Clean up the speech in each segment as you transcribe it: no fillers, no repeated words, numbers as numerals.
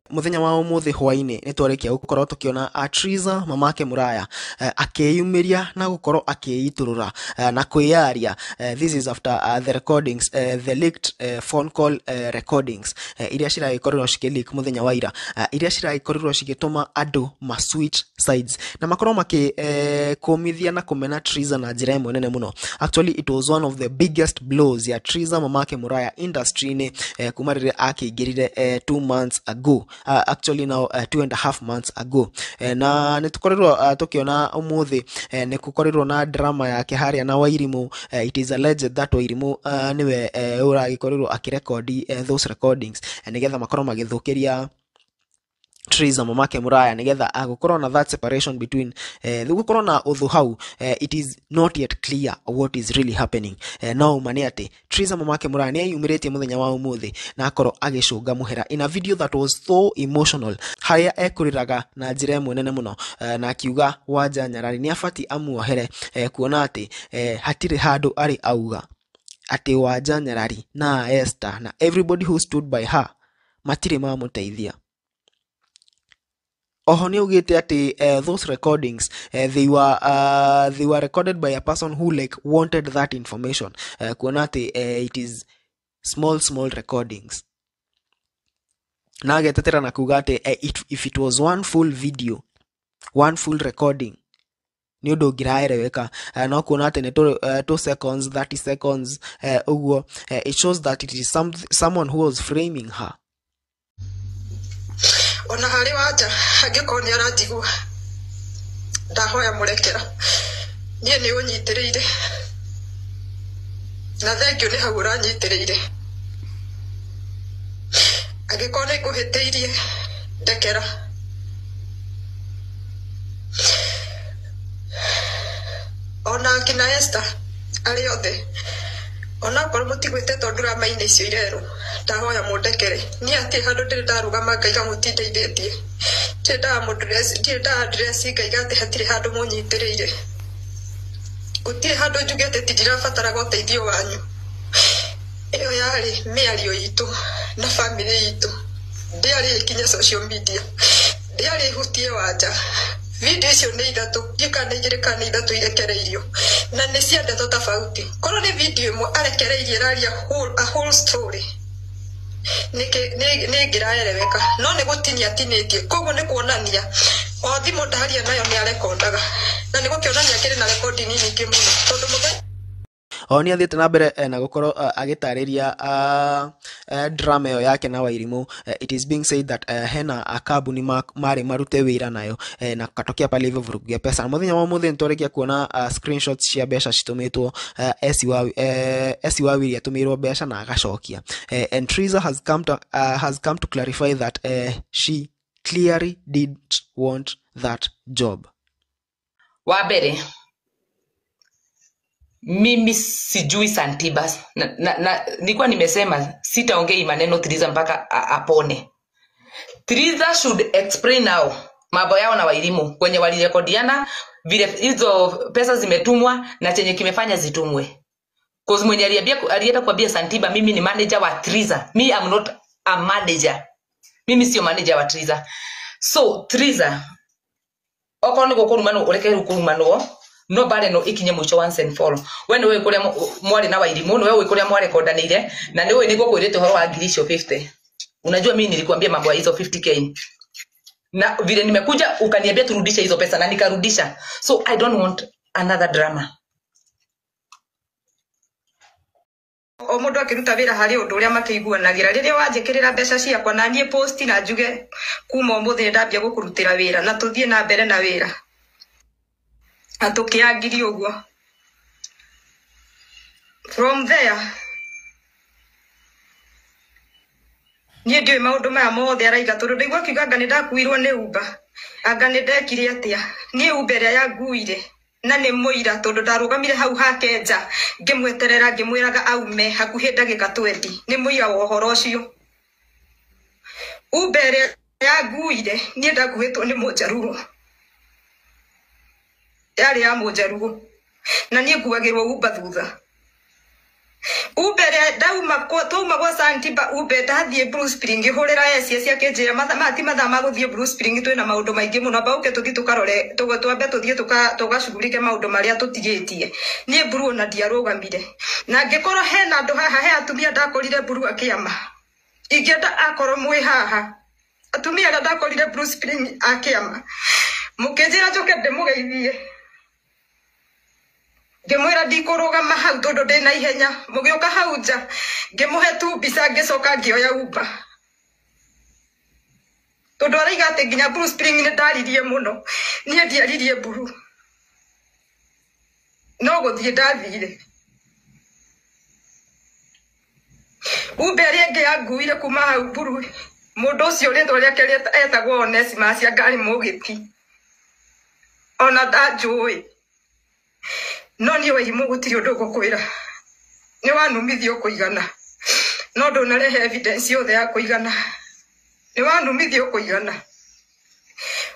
Muthenya wa umuthi hwaini ni twarikia gukorwo tukiona Triza mamake Muraya akiyumiria na gukorwo akiiturura na kwiyaria. This is after the recordings, the leaked phone call recordings iria ciragikorirwo cikileak muthenya wa ira, iria ciragikorirwo cigituma andu ma switch sides na makorwo maki kumithia na kumena Triza na njira imwe nene muno. Actually it was one of the biggest blows ya Triza mamake Muraya industry ni kuma riria akiingirire 2 months ago, actually now 2.5 months ago. Na nitukorirwo tukiona umuthi ni kukorirwo na drama yake haria na Wairimu. It is alleged that Wairimu niwe uragikorirwo akirekodi those recordings nigetha makorwo magithukiria Triza mamake Muraya nigetha gukorwo na that separation between gukorwo na uthu hau. It is not yet clear what is really happening. No mani ati Triza mamake Muraya ni ayumiritie muthenya wa umuthi na akorwo agicunga muhera in a video that was so emotional, haria ekuriraga na njira imwe nene muno, na akiuga Wanja Nyarari ni abati amuohere, kuona ati hatiri handu ari auga ati Wanja Nyarari na Esther na everybody who stood by her matiri mamuteithia. Oho ni augite ati those recordings they were recorded by a person who like wanted that information, kuona ati it is small recordings, na agetetera na kuga ati if it was one full video, one full recording ni undu ngiraereweka, no kuona ati ni 2 seconds 30 seconds uguo, it shows that it is someone who was framing her. Ona harĩ Wanja angĩkorwo nĩ aranjigua ndahoya mũrekera, niĩ nĩ ũnyitĩrĩire na thengio nĩ hau ũranyitĩrĩire, angĩkorwo nĩ ngũhĩtĩirie ndekera. Ona akina Esther arĩ othe, ona okorwo mũtigwĩte tondũ ndũramaina icio irerwo, ndahoya mũndekere. Niĩ hatirĩ handũ ndĩrĩ ndarũgama ngaiga mũtindeithĩtie, ndirĩ ndaaddress ngaiga atĩ hatirĩ handũ mũnyitĩrĩire, gũtirĩ handũ njugĩte atĩ ndirabataraga ũteithio wanyu. Ĩyo yarĩ mĩario itũ na bamĩrĩ itũ, ndĩarĩ ĩkinye social media, ndĩarĩ ĩhutie Wanja. Video icio nĩ ithatũ, ndiũĩ kana nĩ igĩrĩ kana nĩ ithatũ irekereirio, na nĩ cia ndeto tofauti. Korwo nĩ video ĩmwe arekereirie ĩraria a whole story nĩ ngĩraereweka, no nĩ gũtinia atinĩtie, koguo nĩ kuonania o thimũ ndaria nayo nĩ arekondaga, na nĩ gũkĩonania kĩrĩ na rekodi nyingĩ mũno tondũ mũthenya o ni athiĩte na mbere na gukorwo agĩtarĩria drama ĩyo yake na Wairimu. It is being said that hena kambuni marĩ marute wĩra nayo, na katokea pale hivyo vurugu ya pesa. Na muthenya wa umuthi nĩtwarĩkia kuona screenshots cia mbeca citũmĩtwo, Esi Wawiri atũmĩirwo mbeca na agacokia, and Triza has come to clarify that she clearly didn't want that job. Wa mbere, mimi sijui Santibas na nilikuwa nimesema sitaongei maneno Triza mpaka apone. Triza should explain now mambo yao na Wairimu kwenye walirekodiana, vile hizo pesa zimetumwa na chenye kimefanya zitumwe. Cause mwenye alienda kuambia Santiba mimi ni manager wa Triza. Me I'm not a manager. Mimi sio manager wa Triza. So Triza okorwo ni gukurumano ureke gukurumanwo, no bare no ikinye mwisho once and for all. We niwe kuria mwari na Wairimu, niwe kuria mwarekodanire na niwe niguo kwirite horo wa ngiri icio 50. Unajua mimi nilikwambia mambo ya hizo 50k. Na vile nimekuja ukaniambia turudishe hizo pesa na nikarudisha. So I don't want another drama. O mundu akiruta wira hari undu uria makiguanagira, riria wanjikirira mbeca ciakwa na nie post na njuge kuma umuthi ndambia gukurutira wira na tuthie na mbere na wira, atukiangiri uguo. From there niĩ ndiũĩ maũndũ maya mothe araiga, tondũ ndaigua akiuga anga nĩ ndakuirwo nĩ Uber, anga nĩ ndekire atĩa. Niĩ Uber ĩrĩa yanguire na nĩ mũira, tondũ ndarũgamire hau hake nja ngĩmweterera ngĩmwĩraga aume hakuhĩ ndagĩka 20, nĩ mũira wa ũhoro ũcio. Uber ĩrĩa yanguire niĩ ndakuĩtwo nĩ mũnjaruo, yarĩ ya mũnjaruo, na niĩ nguagĩrwo Uber thutha. Uber ndauma twauma gwa Santiba Uber ndathiĩ Blue Spring ngĩhũrĩra SS akĩnjĩra mathaa ti mathaa ma gũthiĩ Blue Spring twĩna maũndũ maingĩ mũno amba ũke tũthiĩ tũkarore twambe tũthiĩ tũgacugurike maũndũ marĩa tũtigĩtie. Niĩ Blue ona ndiarũgamire na ngĩkorwo hena andũ haha he atumia ndakorire Blue akĩama ingĩenda akorwo mwĩ haha atumia arĩa ndakorire Blue Spring akĩama mũkĩnjĩra njoke ndĩmũgeithie ngĩmwĩra ndikũrũgama hau tondũ ndĩna ihenya mũgĩũka hau nja ngĩmũhe tu mbica ngĩcoka ngĩoya Uber tondũ araiga atĩ nginya Blue Spring nĩ ndaririe mũno niĩ ndiaririe Blue no gũthiĩ ndathire. Uber ĩrĩa ĩngĩ yanguire kuma hau Blue mũndũ ũcio rĩtwa rĩake etagwo Onesimus ngari mũgĩti ona ndanjũĩ no niĩ Wairimu gũtirĩ ũndũ ngũkwĩra nĩ wanumithio kũigana no ndũnarehe evidence yothe ya kũigana nĩ wanumithio kũigana.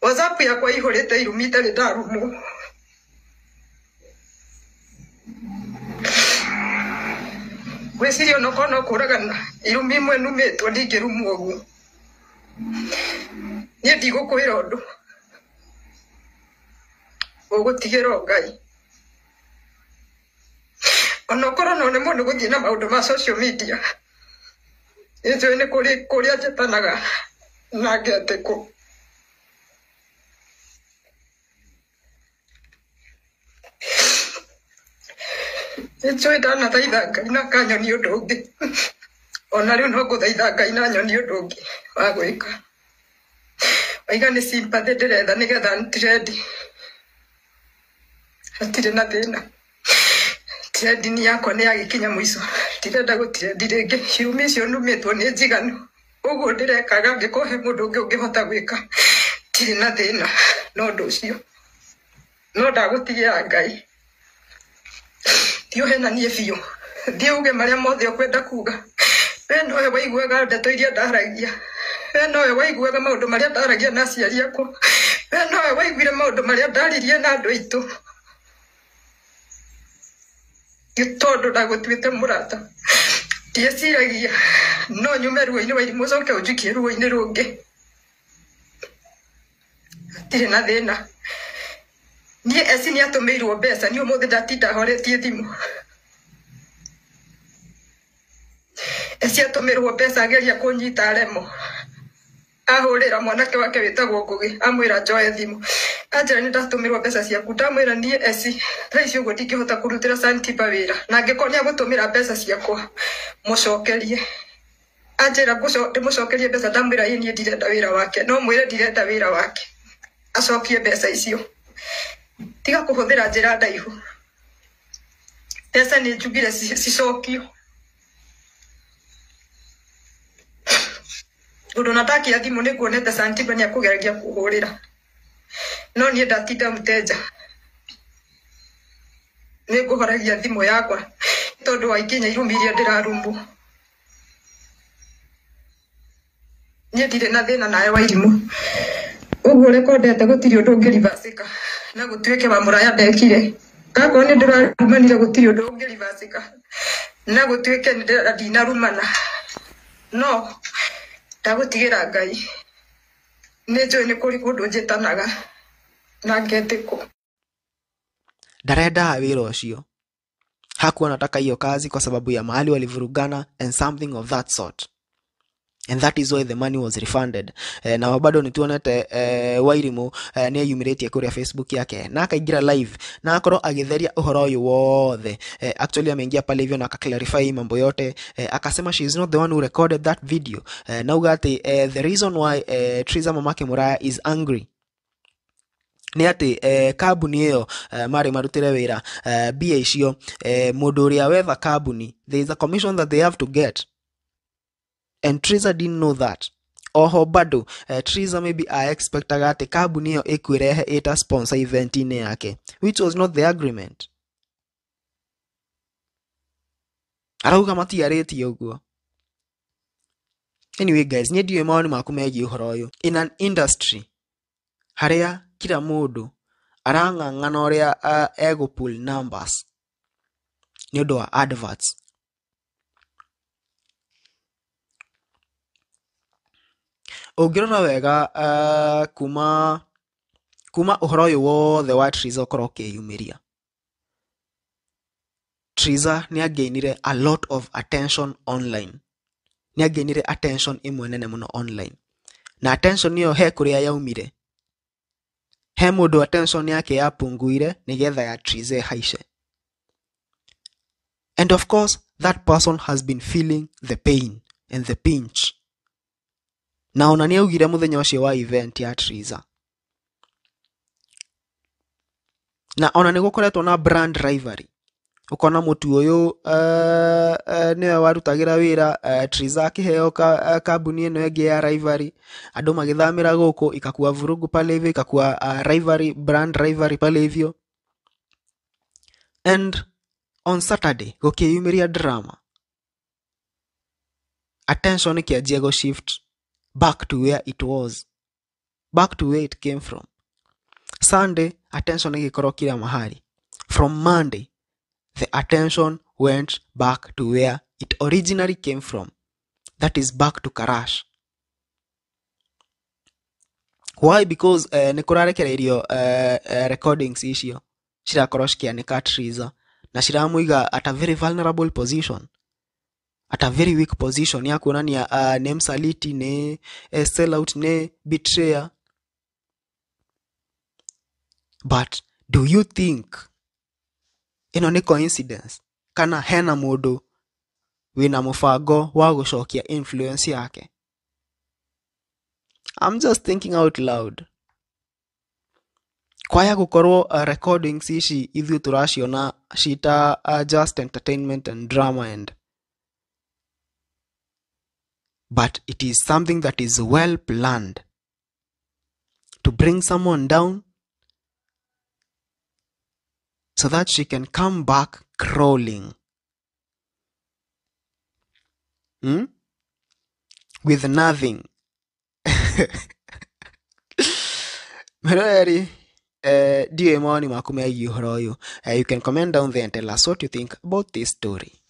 WhatsApp yakwa ihũrĩte irumi itarĩ ndarumwo. Ngwĩciria onokorwo no kũragana irumi imwe numĩtwo ndingĩrumwo ũguo. Niĩ ndigũkwĩra ũndũ ũgũtigĩra Ngai onokorwo no nĩ mũndũ gũthiĩ na maũndũ ma social media nĩnjũĩ nĩ kũrĩ kũrĩa njĩtanaga na ngetĩkwo. Nĩnjũĩ ndanathaitha Ngai na akanyonia ũndũ ũngĩ ona rĩu no ngũthaitha Ngai na anyonie ũndũ ũngĩ wa gwĩka. Waiga nĩ sympathy ndĩretha nĩgetha trend hatirĩ na thĩna. Trending yakwa nĩ yagĩkinya mũico ndirenda gũtrendi rĩngĩ irumi icio numĩtwo nĩ njiganu ũguo ndĩrekaga angĩkorwo he mũndũ ũngĩ ũngĩhota gwĩka ndirĩ na thĩna na ũndũ ũcio no ndagũtigĩra Ngai. Thiĩ ũhenanie biũ thiĩ uge marĩa mothe ũkwenda kuga we nowe waiguaga ndeto iria ndaragia we nowe waiguaga maũndũ marĩa ndaragia na aciari akwa we nowe waiguire maũndũ marĩa ndaririe na andũ aitũ nĩ tondũ ndagũtuĩte mũrata ndieciragia no nyume ruo-inĩ Wairimu ũcoke ũnjikie ruo-inĩ rũngĩ hatirĩ na thĩna. Niĩ eci nĩ atũmĩirwo mbeca niĩ ũmũthĩ ndatinda horetie thimũ eci atũmĩrwo mbeca ageria kũnyita aremwo ahũrĩra mwanake wake wĩtagwo Ngũgĩ amwĩra njoe thimũ anjĩra nĩ ndatũmĩrwo mbeca ciaku ndamwĩra niĩ eci thaa ici ũguo ndingĩhota kũrutĩra Santiba wĩra na angĩkorwo nĩ agũtũmĩra mbeca ciakwa mũcokerie anjĩra ndĩmũcokerie mbeca ndamwĩra ĩ niĩ ndirenda wĩra wake no mwĩre ndirenda wĩra wake acokie mbeca icio tiga kũhũthĩra njĩra ndaihu mbeca nĩ njugire cicokio ũndũ na ndakia thimũ nĩ nguonete Santiba nĩ akũgeragia kũhũrĩra no niĩ ndatinda mteja nĩ ngũhoragia thimũ yakwa tondũ wa ikinya irumi iria ndĩrarumwo. Niĩ ndirĩ na thĩna nawe Wairimu ũguo rekondete gũtirĩ ũndũ ũngĩrivacĩka na gũtuĩke wa mũraya ndekire akorwo nĩ ndĩrarumanire gũtirĩ ũndũ ũngĩrivacĩka na gũtuĩke ndinarumana no ndagũtigĩra Ngai nĩ njũĩ nĩ kũrĩ kũndũ njĩtanaga na ngetĩkwo. Ndarenda wĩra ũcio hakuwa anataka hiyo kazi kwa sababu ya mahali walivurugana and something of that sort and that is why the money was refunded. Na bado nituonete Wairimu nĩ eyumĩrĩtie kũrĩa Facebook yake na akaingĩra live na akorwo agĩtheria ũhoro ũyũ wothe. Actually ameingia pale hivyo na akaclarify mambo yote. Akasema she is not the one who recorded that video. Na uga atĩ the reason why Triza mamake Muraya is angry nĩ atĩ kambuni ĩyo marĩ marutĩre wĩra mbia icio mũndũ ũrĩa wetha kambuni there is a commission that they have to get and Triza didn't know that. Oho bado Triza maybe I expectaga atĩ kambuni ĩyo ĩkwĩrehe ĩta sponsor event-inĩ yake which was not the agreement. Arauga matiarĩtie ũguo. Anyway guys, niĩ ndiũĩ mawoni maku megiĩ ũhoro ũyũ. In an industry harĩa kila mũndũ arang'ang'ana ũrĩa egũ pull numbers nĩ ũndũ wa adverts. Ũngĩrora wega kuma ũhoro ũyũ wothe wa Triza ũkorwo ũkĩyumĩria, Triza nĩ angainire a lot of attention online. Nĩ angainire attention ĩmwe nene mũno online. Na attention ĩyo he kũrĩa yaumire. He mũndũ attention yake yapunguire nĩgetha ya Triza ĩhaice. And of course, that person has been feeling the pain and the pinch. Na ona nĩ augire mũthenya ũcio wa event ya Triza. Na ona nĩ gũkoretwo na brand rivalry. Ũkona mũtu ũyũ nĩwe warutagĩra wĩra Triza akĩheo kambuni ĩno ĩngĩ ya rivalry, andũ magĩthamĩra gũkũ ikakua vurugu pale hivyo, ikakua rivalry, brand rivalry pale hivyo. And on Saturday gũkĩyumĩria drama, attention ĩkĩanjia gũ shift back to where it was, back to where it came from. Sunday attention ĩgĩkorwo kila mahali. From Monday the attention went back to where it originally came from, that is back to Karash. Why? Because nĩ kũrarekereirio recordings icio cirakorwo cikĩanĩka Triza na ciramũiga at a very vulnerable position, at a very weak position ya kuonania nĩ msaliti, nĩ sellout, nĩ betrayer. But do you think ĩno nĩ coincidence kana hena mũndũ wĩna mũbango wa gũcokia influence yake? I'm just thinking out loud. Kwaya gũkorwo recordings ici ithuĩ tũraciona cita just entertainment and drama and but it is something that is well planned to bring someone down so that she can come back crawling. With nothing. Mereri, ndiũĩ mawoni maku megiĩ ũhoro ũyũ. You can comment down there and tell us what you think about this story.